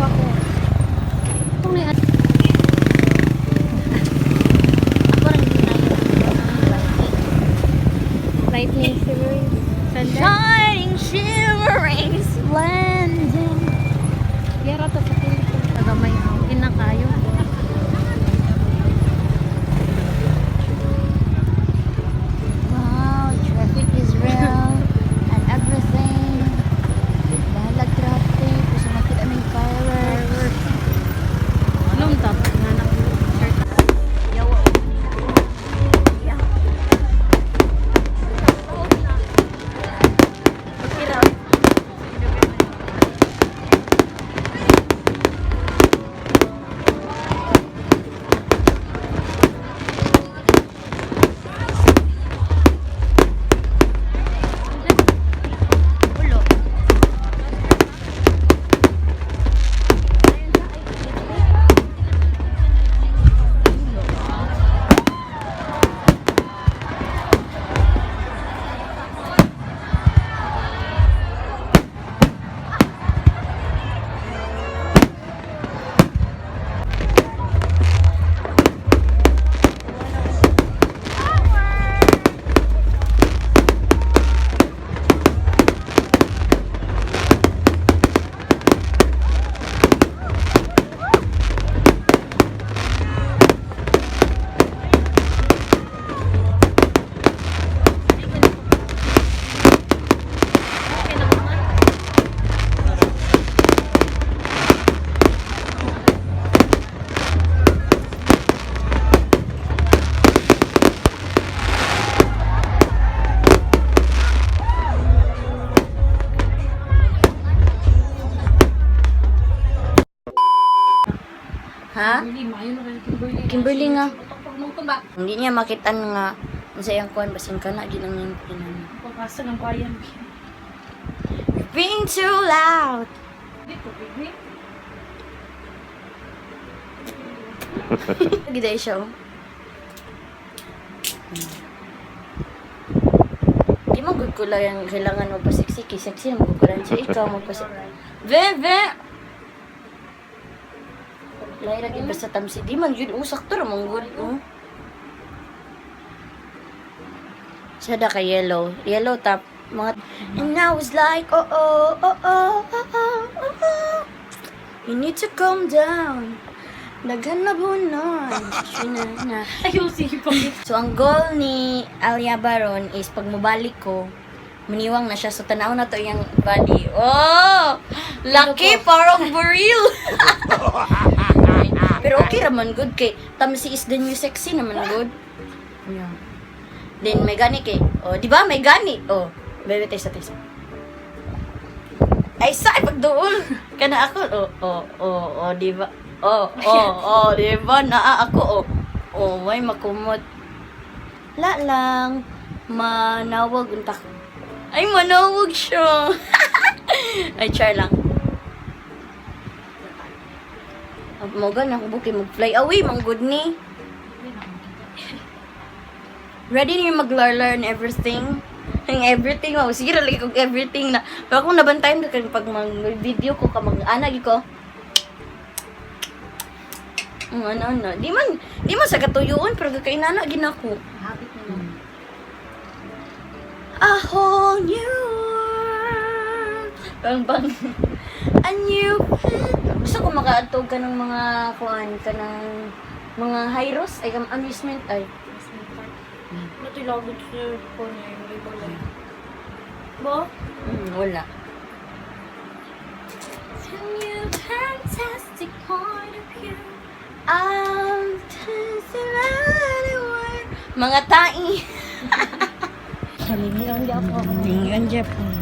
Ako. Itong na Ako rin tayo. Lightning, shimmering, thunder. Shining, shimmering, splendid. Yara to sa pilit. Tagamay ako. Kinakayo. Wow, traffic is real and everything. Bahalag traffic. Gusto makita aming fireworks. Anong top? Nga na shirt. Yawa. Yeah. Okay ra. Ulo. Ha? Kimberly, maayo na kayo Kimberly. Kimberly nga. Pag ba? Hindi niya makitan nga sa iyang kuan basin ka na ginang yung pinan. Pagkasa ng bayan. You're being too loud. Dito, baby. Gida siya oh. Di mo good ko lang yung kailangan magpasexy kay sexy na magkukulan siya ikaw magpasexy. Bebe! Lahi lagi pa sa tamsi. Di man yun usak to ramang good oh. Siya da kay yellow. Yellow top. Mga And I was like, oh. You need to calm down. Daghan na bunon. Na, na. Ayaw, sige pa. So, ang goal ni Alia Baron is pag mobalik ko, maniwang na siya. So, tanaw na to yung body. Oh! Laki! Parang baril! Pero okay raman good kay tamsi is the new sexy naman good. Yeah. Then may gani kay. Oh, di ba? May gani. Oh, bebe tayo sa tayo. Ay sa pagduol. Kana ako. Oh, di ba? Oh, di ba? Naa ako. Oh. Oh, may makumot. La lang. Manawag unta ko. Ay, manawag siya. Ay, char lang. Mo gan ako buki mag-fly away, mang good ni. Ready ni mag-learn everything. Ang everything, wow. Sige, lagi kog everything na. Pero kung nabantayan ka pag mag-video ko ka mag-ana ko. Ang ano ano. Di man sa katuyoon pero kakainana ginako. Habit na lang. A whole new world. Bang bang. A new Gusto ko makaatog ka ng mga kuan ka ng mga hyros ay amusement ay. Amusement park. Ano ito lagot sa phone niya? Yung iba lang. Ba? Wala. A new fantastic point of view. I'm dancing anywhere. Mga tai. Halingian di ako. Lingon Japan.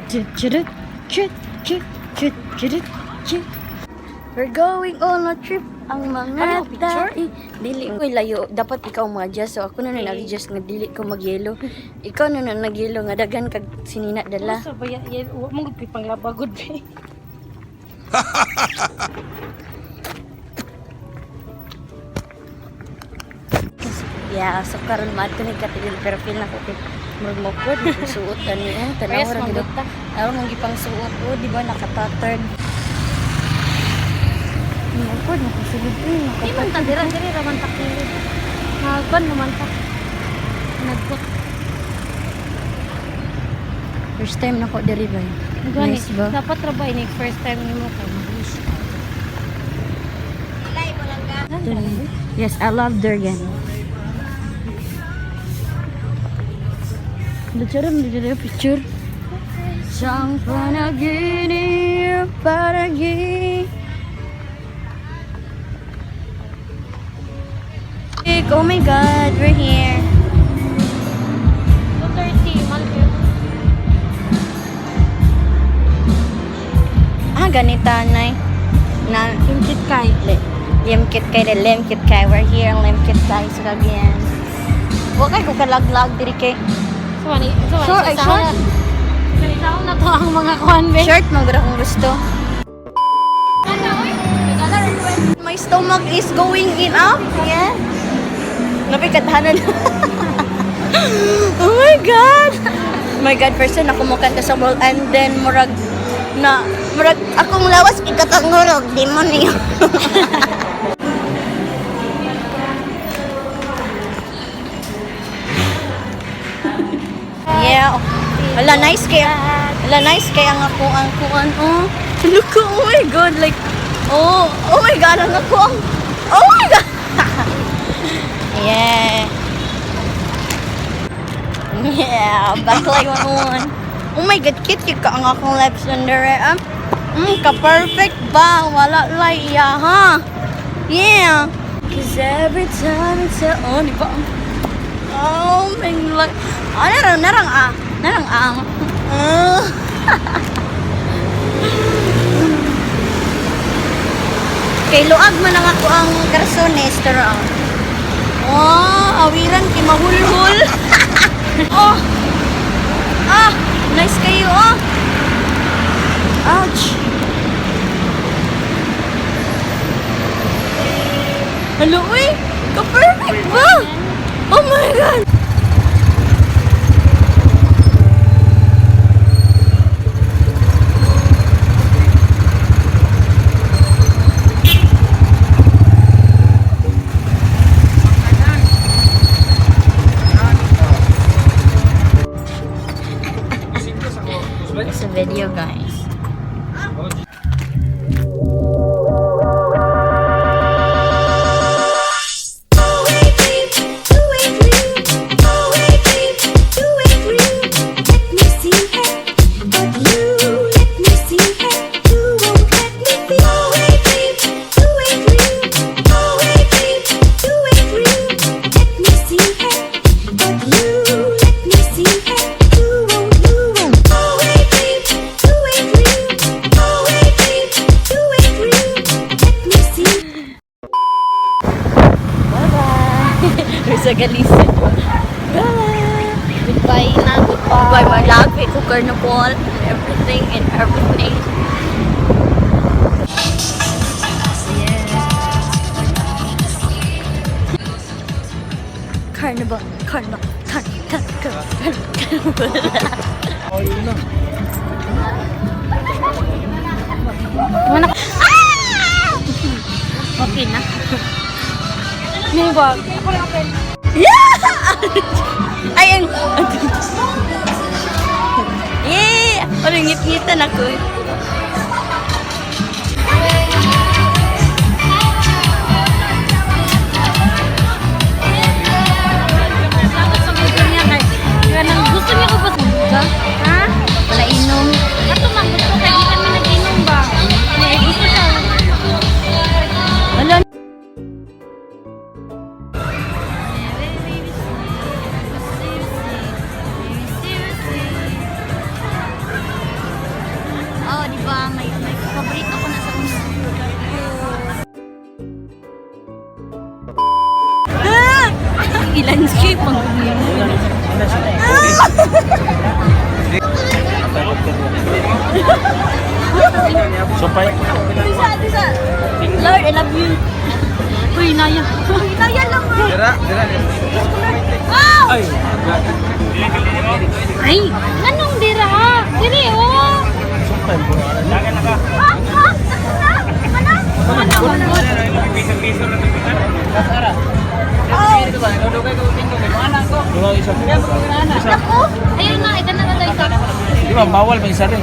Chut chut chut chut chut chut. We're going on a trip ang mga Ano, picture? tai. Dili ko layo. Dapat ikaw ma-adjust. So ako na na nag-adjust nga dili ko magyelo. Ikaw na na nagyelo nga daghan kag sinina dala. Sa baya, yan. Wa mo gud panglabagod ba. Yeah, so karon maadto ni Katilil pero feel na ko kay Murag mawkward mo suot ani oh. Tanaw Parehas ra man gid. gud ta. Aron ang gipang suot oh, di ba nakatattered. Mawkward mo kung sulod eh. Di man ta dira diri ra man ta kili. Nagkuan naman ta. Nagkot. First time na ko diri ba? Gani, Nice ba? dapat ra ba ini first time nimo kay mag-wish ka. Yes, I love durian. Picture, picture, picture. Sang panaginip, panaginip. Oh my God, we're here. 2:30 mal kayo. Ah, ganita, nay. Na, Limkit kay. Limkit kay, the Limkit kay. We're here in Limkit kay, sa Cagayan. Wa kay ko kalaglag diri kay. So ani, so ani. Short, ay, short. Sa na to ang mga kuan be. Shirt mo gud akong gusto. Ano oy? Nagala request. My stomach is going in up. Yeah. Napikadhanan. Oh my God. My God, first time ako mukanta sa mall and then murag na murag akong lawas ikatangurog demonyo. Yeah. Wala nice kay wala nice kay ang ako ang kuan oh. Look, oh my God, like oh, oh my God, ang ako ang oh my God. Yeah. Yeah, back like one. Oh my God, cute yun ka ang akong lips under eh. Ah. Ka-perfect ba? Wala like ya, ha? Yeah. 'Cause every time it's a, oh, di ba? Oh, my God. Ah, narang, narang, ah. Narang, ang. Ah. Kay luag man ang ako ang karsones, pero ah. Oh, awiran kay mahulhul. Oh. Ah, nice kayo oh. Ouch. Hello, uy. Ka-perfect ba? Oh my God. It's a video, guys. Bye-bye. Sa Galicia. Bye. Goodbye na, goodbye. Bye, my love. Ko carnival and everything and everything. Carnival, carnival, carnival, carnival, carnival. Wala. Okay na. May bag. Yeah! Ay, ang... Yeah! Ano, ngit-ngitan ako eh. Dapat sa gusto niya kay kanang gusto niya ko ba Ha? Wala inom. Ato man gusto kay di kami nag-inom ba? Eh, gusto siya. Wala. Oh, di ba? May paborito ko na sa una. Ah! I-landscape ang Supay. Tisa, tisa. Lord, I love you. Uy, naya. Uy, naya lang ah. Dira, dira. Ah! Ay. Ay, anong dira? Diri oh. Ha? Ha? Mana? Mana? Mana? Duha isa. Ako? Ayun na, ikaw na na isa. Di ba bawal may isa rin?